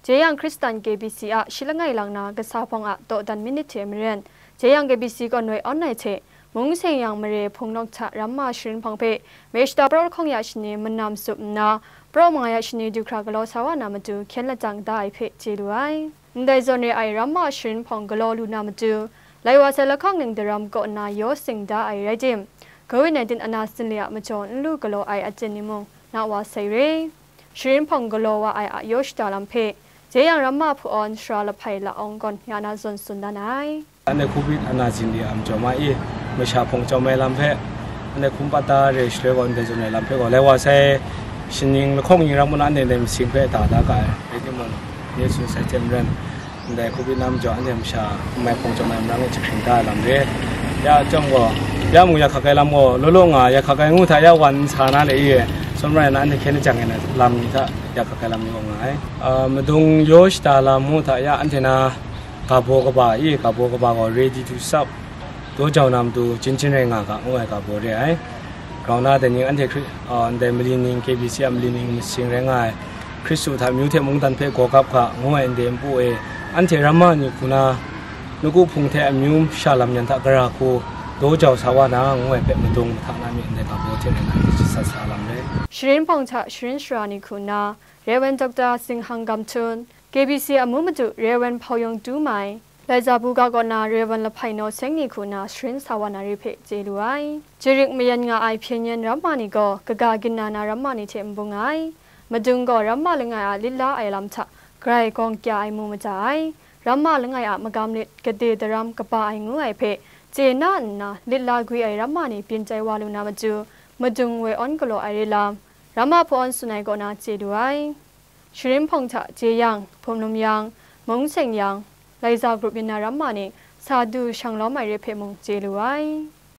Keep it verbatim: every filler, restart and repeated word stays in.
Jeyang Hkristan K B C a shi langai lang na kasa hpawng a dawdan myit ni hte maren, Jeyang K B C kawn woi awn ai hte, Mung Seng Yang mare hpung nawk hta ramma sharin hpawng hpe Mei shata praw lahkawng ya shani manam tsup nna, praw manga ya shani du hkra galaw sa wa na matu hkyen lajang da ai hpe chye lu ai. Ndai zawn re ai ramma sharin hpawng galaw lu na matu, lai wa sai lahkawng ning daram kaw nna yaw sing da ai rai tim, covid nineteen ana sin le a majaw n lu galaw ai aten ni mung na wa sai re. Sharin hpawng galaw wa ai a yaw shada lam hpe, Jeyang ramma hpu awn sara lahpai la awng gawn ya na zawn tsun dan ai. Anhte covid ana zin de a majaw ma i, masha hpawng chyawm ai lam hpe, anhte hkum pat da re shaloi gaw ndai zawn ai lam hpe gaw, lai wa sai shaning lahkawng ning ram nna anhte ndai masing hpe da da ga ai, rai timung, nye tsun sai hte maren, ndai covid na majaw anhte masha n mai hpawng chyawm ai marang e jahkring da ai lam re. Ya chyawm gaw, ya mung ya hkak ai lam gaw, law law nga ya hkak ai ngu hta ya wan n sa na le i, tsun marai na anhte hkyen lajang e na lam ni hta ya hkak ai lam ni gaw nga ai. Ah, madung yaw shada lam ngu hta ya anhte na ga baw kaba i, ga baw kaba gaw ready to serve, daw jau na matu jin jin rai nga ga ngu ai ga baw re ai. Grau na dai ning anhte Hkri-, ah, ndai mali ning, K B C a mali ning masing rai nga ai, Hkristu hta amyu hte mungdan hpe gaw gap ga ngu ai ndai npu e, anhte ramma ni hku na, nawku hpung hte amyu sha lam yan hta gara hku daw jau sa wa na ngu ai hpe madung mahta na myit ndai ga baw hte rai na myit shatsat sa lam rai. Sharin hpawng hta sharin sara ni hku na, Rev. Doctor Singhang Gamhtun, K B C amu madu Rev. Hpau Yawng Tu Mai, Laiza Buga kaw na Rev. Lahpai Naw Seng ni hku na sharin sa wa na re hpe chye lu ai. Jarik mayan nga ai hpyen yen ramma ni gaw kaga ginna na ramma ni hte n bung ai. Madung gaw ramma langai a lit la ai lam hta grai gawng kya ai mu maja ai. Ramma langai a magam lit gade daram kaba ai ngu ai hpe chye na nna lit la gwi ai ramma ni byin tai wa lu na matu, madung woi awn galaw ai re lam, ramma hpu awn tsun ai kaw na chye lu ai. Sharin hpawng hta Jeyang, Hpum Lum Yang, Mung Seng Yang, Laiza grup yin na ramma ni sa du shang lawm ai re hpe mung chye lu ai.